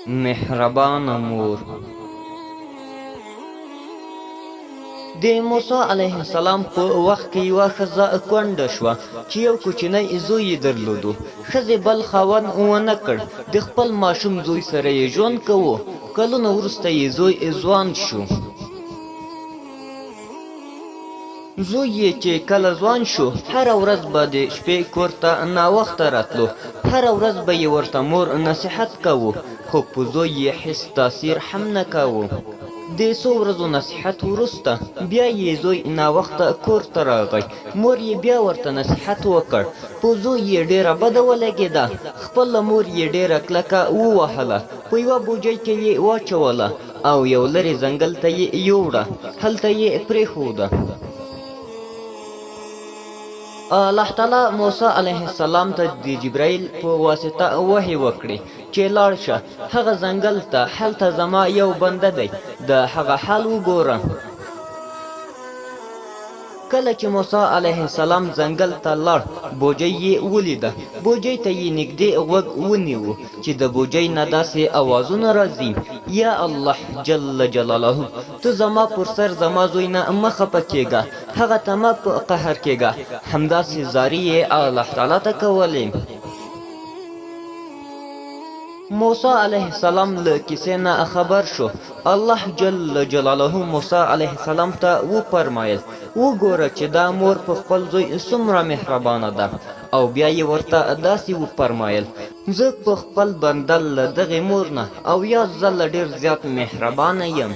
مهربانه مور. د موسی علیه السلام په وخت کې یوه ښځه کونډه شوه چې یو کوچنی زوی یې درلودو. ښځې بل خاوند ونه کړ، د خپل ماشوم زوی سره یې ژوند کوو. کلونه وروسته یې زوی ځوان شو. زوی یې چې کله ځوان شو، هره ورځ به د شپې کور ته ناوخته راتلو. هره ورځ به یې ورته مور نصیحت کاوه، خو په زوی یې هیڅ تاثیر هم نه کاوه. د څو ورځو نصیحت وروسته بیا یې زوی ناوخته کور ته راغی. مور یې بیا ورته نصیحت وکړ. په زوی یې ډېره بده ولګېده، خپله مور یې ډېره کلکه ووهله، په یوه بوجۍ کې یې واچوله او یو لرې ځنګل ته یې یوړه، هلته یې پرېښوده. الله تعالی موسی علیه السلام ته د جبرائیل په واسطه وحی وکړې چې لاړ شه هغه ځنګل ته، هلته زما یو بنده دی، د هغه حال وګوره. کله چې موسی علیه السلام ځنګل ته لاړ، بوجۍ یې ولیده. بوجۍ ته یې نږدې غوږ ونیو چې د بوجۍ نه داسې اوازونه راځي، یا الله جل جلاله، ته زما پر سر زما زوی نه مه خپه کېږه، هغه ته مه په قهر کېږه. همداسې زاري یې الله تعالی ته کولې. موسی علیه السلام له کیسې نه خبر شو. الله جل جلاله موسی علیه السلام ته وفرمایل، وګوره چې دا مور په خپل زوی څومره مهربانه ده. او بیا یې ورته داسې وفرمایل، زه په خپل بنده له دغې مور نه 70 ځله ډېر زیات مهربانه یم.